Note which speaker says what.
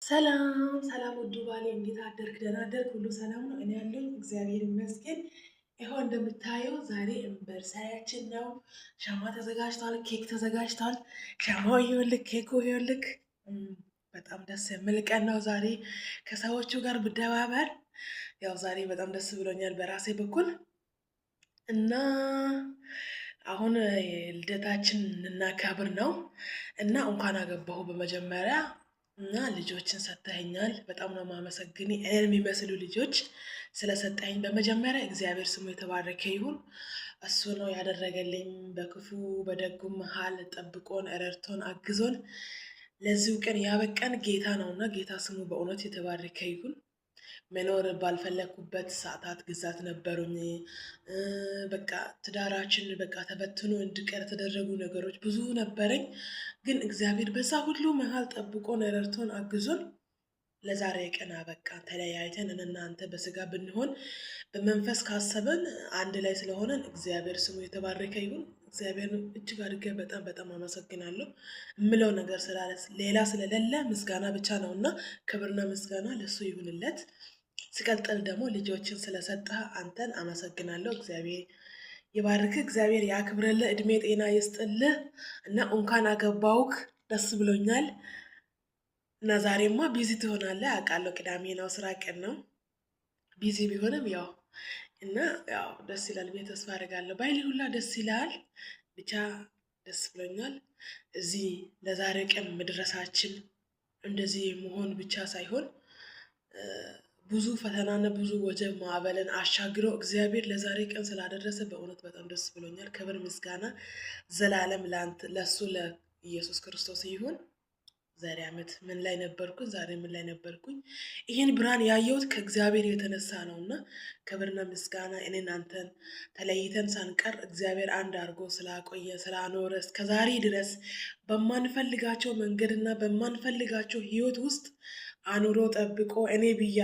Speaker 1: ሰላም ሰላም፣ ውዱ ባሌ እንዴት አደርክ? ደህና አደርክ? ሁሉ ሰላም ነው? እኔ ያለሁኝ እግዚአብሔር ይመስገን። ይኸው እንደምታየው ዛሬ anniversary ያችን ነው። ሻማ ተዘጋጅቷል፣ ኬክ ተዘጋጅቷል። ሻማው ይኸውልህ፣ ኬኩ ይኸውልህ። በጣም ደስ የሚል ቀን ነው ዛሬ ከሰዎቹ ጋር ብደባበር። ያው ዛሬ በጣም ደስ ብሎኛል በራሴ በኩል። እና አሁን ልደታችን ልናከብር ነው። እና እንኳን አገባሁ በመጀመሪያ፣ እና ልጆችን ሰጥተኸኛል። በጣም ነው የማመሰግን። እኔን የሚመስሉ ልጆች ስለሰጠኸኝ በመጀመሪያ እግዚአብሔር ስሙ የተባረከ ይሁን። እሱ ነው ያደረገልኝ። በክፉ በደጉ መሀል ጠብቆን፣ ረድቶን፣ አግዞን ለዚሁ ቀን ያበቃን ጌታ ነው። እና ጌታ ስሙ በእውነት የተባረከ ይሁን። መኖር ባልፈለግኩበት ሰዓታት ግዛት ነበሩኝ። በቃ ትዳራችን በቃ ተበትኖ እንዲቀር የተደረጉ ነገሮች ብዙ ነበረኝ። ግን እግዚአብሔር በዛ ሁሉ መሀል ጠብቆን፣ ረድቶን፣ አግዞን ለዛሬ ቀን አበቃን። ተለያይተን እናንተ በስጋ ብንሆን በመንፈስ ካሰበን አንድ ላይ ስለሆነን እግዚአብሔር ስሙ የተባረከ ይሁን። እግዚአብሔርን እጅግ አድርጌ በጣም በጣም አመሰግናለሁ። የምለው ነገር ሌላ ስለሌለ ምስጋና ብቻ ነው። እና ክብርና ምስጋና ለሱ ይሁንለት። ሲቀጥል ደግሞ ልጆችን ስለሰጠህ አንተን አመሰግናለሁ። እግዚአብሔር ይባርክህ፣ እግዚአብሔር ያክብርልህ፣ እድሜ ጤና ይስጥልህ። እና እንኳን አገባውክ፣ ደስ ብሎኛል። እና ዛሬማ busy ትሆናለህ አውቃለሁ። ቅዳሜ ነው፣ ስራ ቀን ነው። Busy ቢሆንም ያው እና ያው ደስ ይላል ብዬ ተስፋ አደርጋለሁ። ባይሌ ሁላ ደስ ይላል። ብቻ ደስ ብሎኛል። እዚህ ለዛሬ ቀን መድረሳችን እንደዚህ መሆን ብቻ ሳይሆን ብዙ ፈተናና ብዙ ወጀብ ማዕበልን አሻግሮ እግዚአብሔር ለዛሬ ቀን ስላደረሰ በእውነት በጣም ደስ ብሎኛል። ክብር ምስጋና ዘላለም ለአንተ ለእሱ ለኢየሱስ ክርስቶስ ይሁን። ዛሬ ዓመት ምን ላይ ነበርኩኝ? ዛሬ ምን ላይ ነበርኩኝ? ይህን ብርሃን ያየሁት ከእግዚአብሔር የተነሳ ነው። እና ክብርና ምስጋና እኔን አንተን ተለይተን ሳንቀር እግዚአብሔር አንድ አድርጎ ስላቆየ፣ ስላኖረ፣ እስከ ዛሬ ድረስ በማንፈልጋቸው መንገድና በማንፈልጋቸው ህይወት ውስጥ አኑሮ ጠብቆ እኔ ብያለሁ።